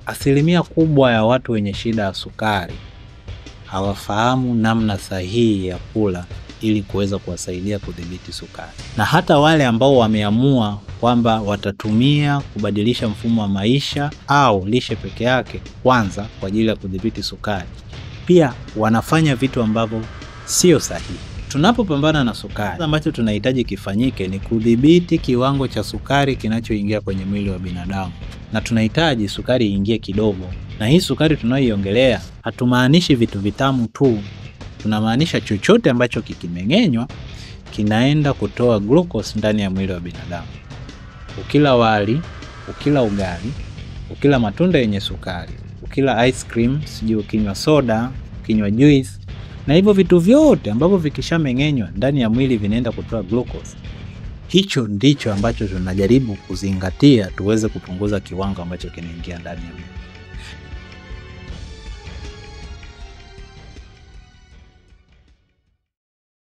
Asilimia kubwa ya watu wenye shida ya sukari hawafahamu namna sahihi ya kula ili kuweza kuwasaidia kudhibiti sukari. Na hata wale ambao wameamua kwamba watatumia kubadilisha mfumo wa maisha au lishe peke yake kwanza kwa ajili ya kudhibiti sukari, pia wanafanya vitu ambavyo sio sahihi. Tunapopambana na sukari, ambacho tunahitaji kifanyike ni kudhibiti kiwango cha sukari kinachoingia kwenye mwili wa binadamu, na tunahitaji sukari iingie kidogo. Na hii sukari tunayoiongelea hatumaanishi vitu vitamu tu, tunamaanisha chochote ambacho kikimeng'enywa kinaenda kutoa glucose ndani ya mwili wa binadamu. Ukila wali, ukila ugali, ukila matunda yenye sukari, ukila ice cream, sijui ukinywa soda, ukinywa juice, na hivyo vitu vyote ambavyo vikishameng'enywa ndani ya mwili vinaenda kutoa glucose. Hicho ndicho ambacho tunajaribu kuzingatia tuweze kupunguza kiwango ambacho kinaingia ndani ya mwili.